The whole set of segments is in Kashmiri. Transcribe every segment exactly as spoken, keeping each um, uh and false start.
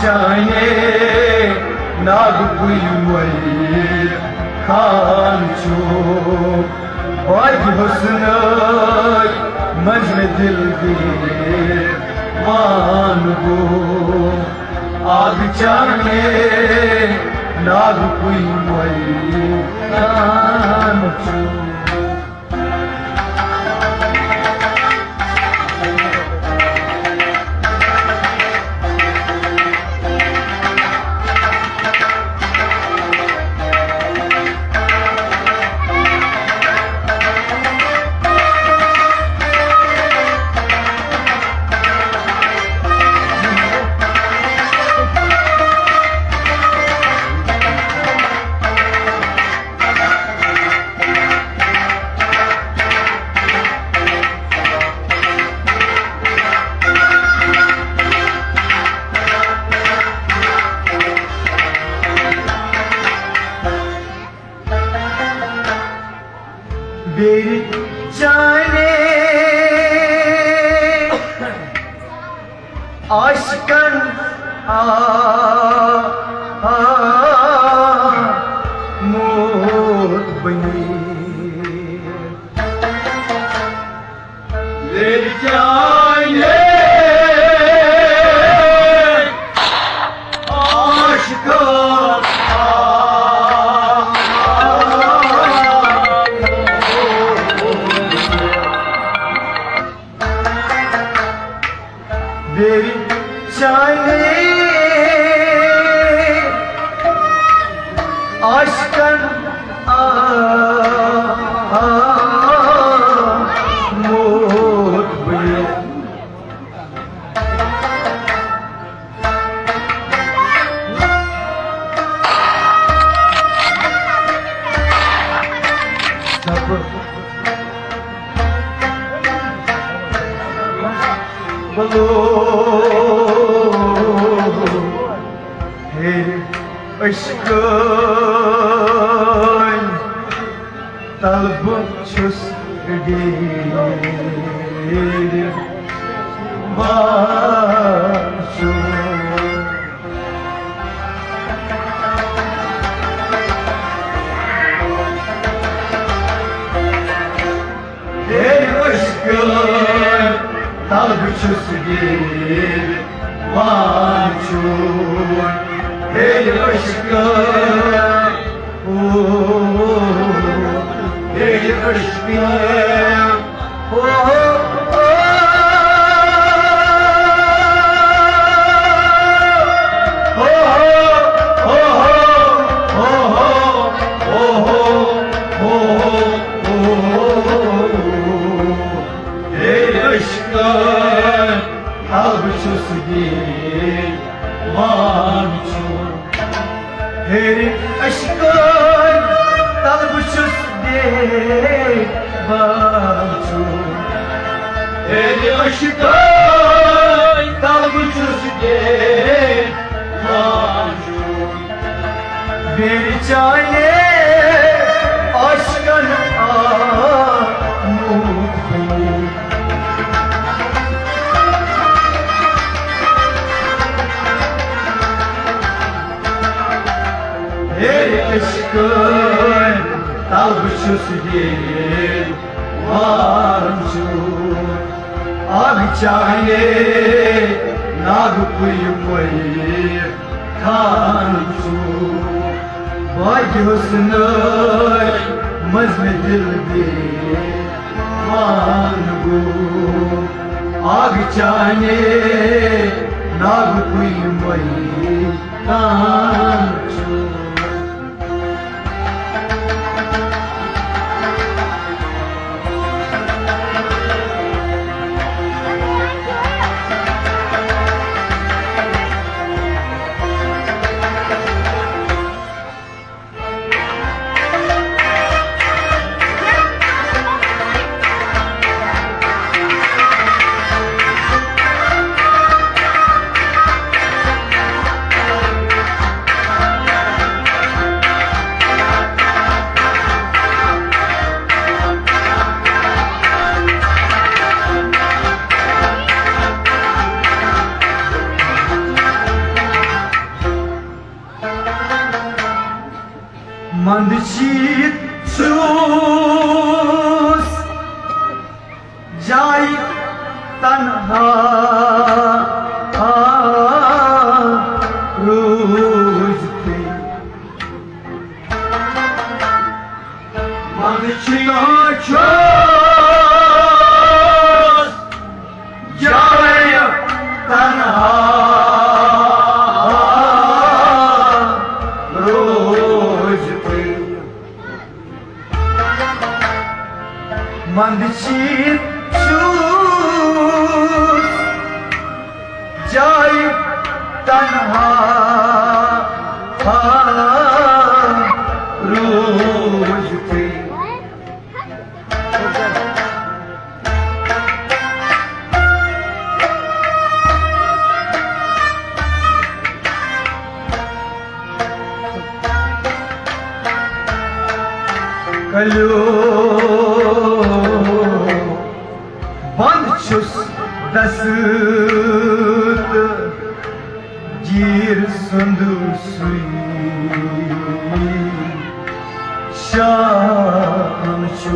چانے ناگ پُیمَے خان چھُ، باغِ حسنٕے منٛز مےٚ دِل دیوان گوٚو۔ آگ چانے ناگ پُیمَے خان چھُ۔ بیرِ چانے عاشقن آ، آ، موت بنی۔ بیرِ چانے عاشقن آ، بیرِ چانے عاشقن آ، آ، موت بنی۔ سب بلو ہیرِ عشقٕے تل بہٕ چھُس ڈیرِ باسُن۔ ہیرِ عشقٕے تل بہٕ چھُس ڈیرِ باسُن۔ ہیرِ عشقٕے، او، ہیرِ عشقٕے، او، او، او، ہیرِ عشقٕے، تل بہٕ چھُس دیوان چھُ۔ ہیرِ عشقٕے، تل بہٕ چھُس دیوان چھُ۔ ہیرِ عشقٕے، تل بہٕ چھُس دیوان چھُ۔ بیرِ چانے عاشقن آمُت۔ ہیرِ عشقٕے، تل بہٕ چھُس دیوان چھُ۔ آگ چانے ناگ پُیمَے خان چھُ۔ باغِ حسنٕے منٛز مےٚ دِل دیوان گوٚو۔ آگ چانے ناگ پُیمَے خان چھُ۔ منٛدچھِتھ چھُس جایہِ تنہا روٗزتھٕے۔ منٛدچھِتھ چھُس جایہِ تنہا روٗزتھٕے۔ منٛدچھِتھ چھُس جایہِ تنہا روٗزتھٕے۔ کلیو بند چھُس دست تہٕ گیٖر سُنٛد سُے شان چھُ۔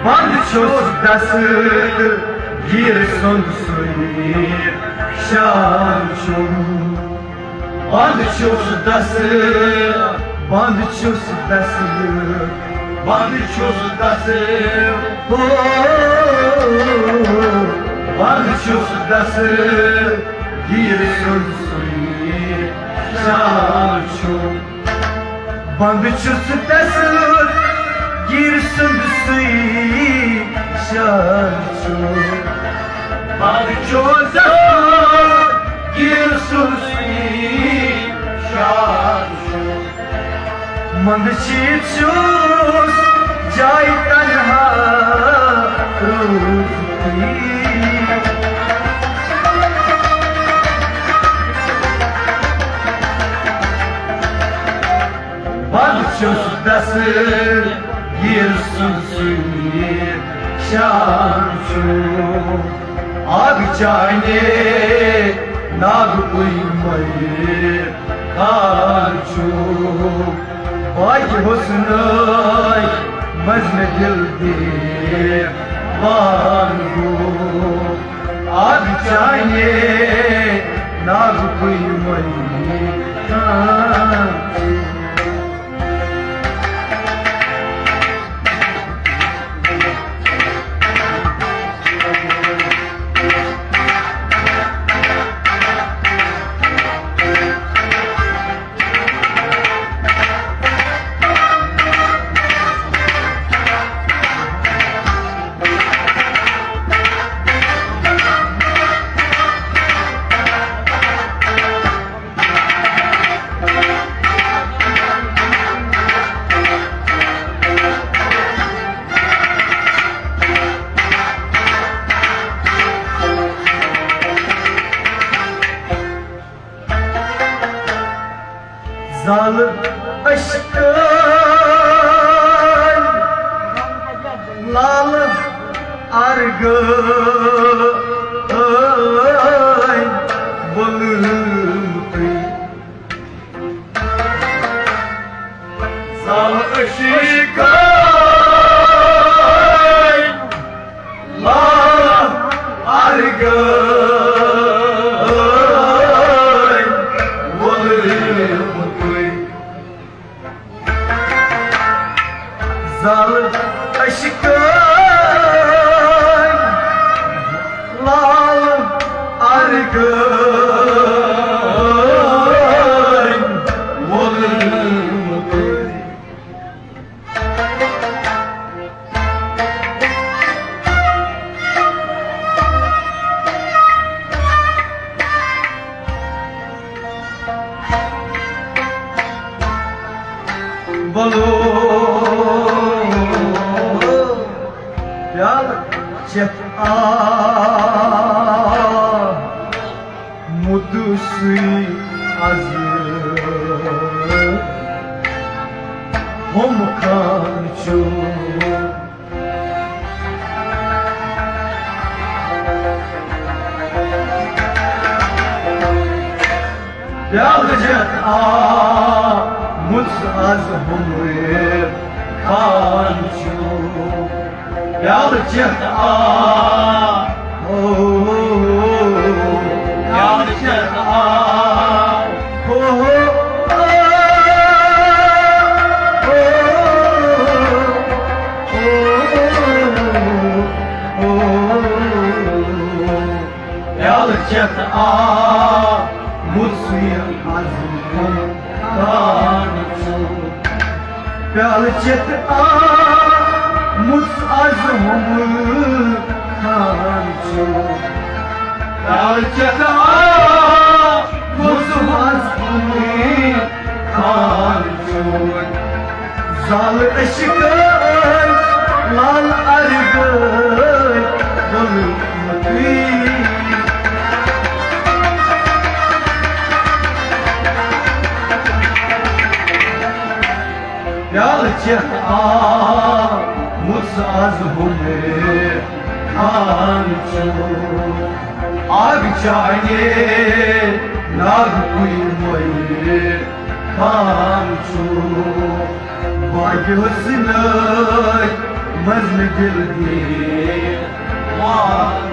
بند چھُس دست گیٖر سُنٛد سُے شان چھُم۔ بند چھُس دست، بند چھُس دست، بند چھُس دست، ہو، بند چھُس دست گیٖر سُنٛد سُے شان چھُم۔ بند چھُس دست گیٖر سُنٛد سُے شان چھُم۔ بند چھُس دست گیٖر سُنٛد سُے شان چھُم۔ منٛدچھِتھ چھُس جایہِ تنہا روٗزتھٕے۔ بند چھُس دست گیٖر سُنٛد سُے شان چھُم۔ آگ چانے ناگ پُے مَے خان چھُم۔ باقی حُسنَے منٛز مےٚ دِل دیوان گوٚو۔ آگ چانے ناگ پُے مَے خان چھُم۔ زالہٕ عشقَے لالہٕ ارگَے وولمتُے۔ زالہٕ عشقَے لالہٕ ارگَے وولمتُے۔ زالہٕ عشقَے لالہٕ ارگَے وولمتُے۔ بولو پیالہٕ چٮ۪تھ آ مُدٕ سُے از ہُم خان چھُ۔ پیالہٕ چٮ۪تھ آمُت از ہُمہٕ خان چھُ۔ پیالہٕ چٮ۪تھ آ، او، پیالہٕ چٮ۪تھ آ، او، او، او۔ پیالہٕ چٮ۪تھ آ، مُژوِر از ہُمہٕ خان چھُ۔ پیالہٕ چٮ۪تھ آ، مُژ از ہُمہٕ خان چھُ۔ پیالہٕ چٮ۪تھ آ، مُژ از ہُمہٕ خان چھُ۔ زال عشقن لال عربن بولمُتٕے۔ پیالہٕ چٮ۪تھ آمُت از ہُمہٕ خان چھُ۔ آگ چاہے ناگ کوئی موئی خان چھُ۔ باقی حسنٕے منٛز نہٕ دِل دیوان